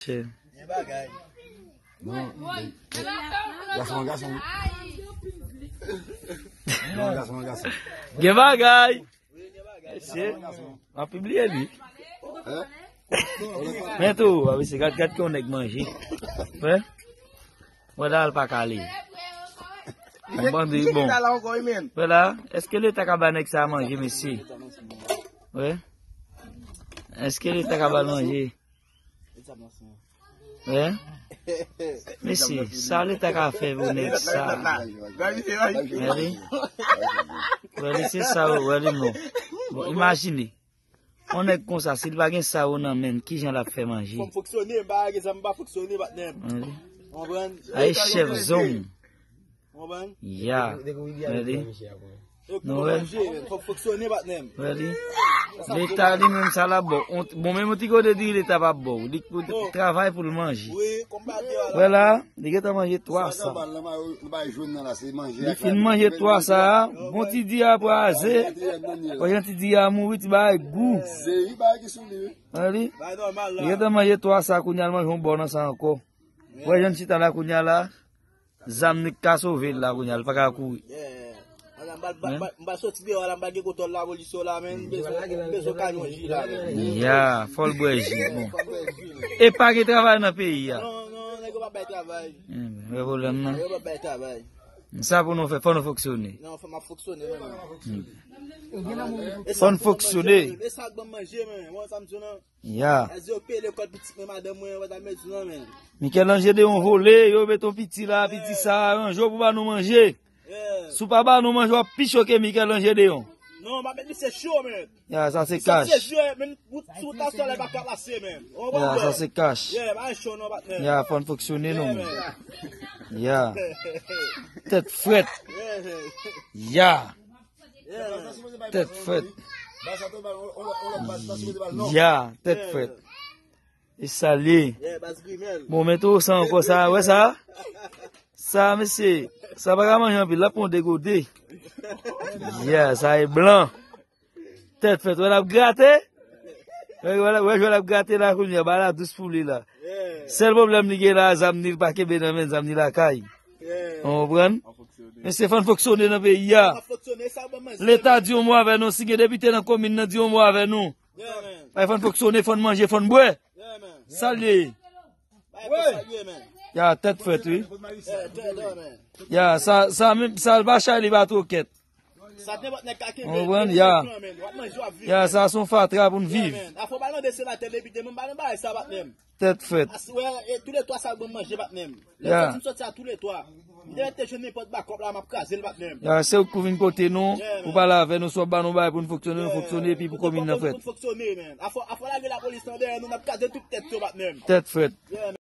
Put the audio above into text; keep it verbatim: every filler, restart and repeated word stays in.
Chè. Non, gason an gason. Non, gason an gason. Gen bagay. Mesye, m ap pibliye li. Men tou, a mesye, gad, gad ki yon nèg manje. Wè? Wè la, l pa kale. Bon, bon. Wè la, èske Leta ka ba nèg sa manje, mesye? Wè? Èske Leta ka ba l manje? Wè? Mesye, sa Leta ka fè pou nèg sa? Wè li? Wè li, se sa, wè li non. Bon, imajine. Yon nèg konsa, si l pa gen sa yo nan men l, kijan l ap fè manje? Fò m fonksyone, m pa gen zam, m pa fonksyone, patnè m. Wè li? Konprann? Ay, chèf zong. Konprann? Ya. Wè li? Nou wè? Fò fonksyone, patnè m. Wè li? Leta li menm sa l ap ba w. Bon, menm yon ti kote di Leta p ap ba w. Li pou travay pou l manje. Wè la, li gentan manje twa sa. Li fin manje twa sa, bon ti di a kraze. Wè jan ti di a mouri, ti bagay gou. Wè li? Li gentan manje twa sa, kounye a l manje yon bò nan sa ankò. Wè jan chita la kounye a la. Zam ni k ka sove l la kounye a, l pa ka kouri. Yeah. Ala, m pral, m pral, m pral soti deyò la, m pral gen kontwòl lapolis yo la, men m bezwen, m bezwen kay yon ji la, men. Ya, fò l bwè ji, bon. Fò l bwè ji, men. E pa gen travay nan peyi a. Non, non, nèg yo pa bay travay. Wè pwoblèm nan. Nèg yo pa bay travay. Sa pou nou fè, fò nou fonksyone. Non, fò m ap fonksyone, men. Fò n fonksyone. E sa k ban m manje, men. Wè sa m di w nan. Ya. Michel-Ange Deon vole, yo met yon piti la, piti sa, aranje w pou ba nou manje. Si w pa ba nou manje, w ap pi cho ke Michel-Ange Deon. Non, m ap met misye cho, men. Ya, sa se kach. Misye cho, men, si w ta sòlèy pa ka pase, men. Ya, sa se kach. Ya, pa cho non, patnè. Ya, fò n fonksyone non, men. Ya. Tèt frèt. Ya. Tèt frèt. Ya, tèt frèt. E sa l ye. Bon, men tou sa ankò sa, wè sa? Sa, mesye, sa pa ka manje anpil, l ap pran degode. Ya, sa e blan. Tèt frèt, wè l ap grate? Wè, wè, wè, wè l ap grate la kounye a, ba la dous pou li la. Sèl pwoblèm li gen la, zam ni l pa kenbe nan men, zam ni lakay. Ou konprann? Men se fò n fonksyone nan peyi a. Leta di yon mo avè nou, si gen depite nan komin nan, di yon mo avè nou. Bay fò n fonksyone, fò n manje, fò n bwè. Sa l ye. Ya, tèt frèt, wi. Ya, sa, sa menm, sa l pa chay, li pa twokèt. Ou konprann? Ya. Ya, sa se yon fatra pou n viv. Tèt frèt. Ya. Ya, se ou k pou vin kote nou, ou pale avè nou, si w ap ba nou bagay pou n fonksyone, nou fonksyone, epi pou komin nan frèt. Tèt frèt.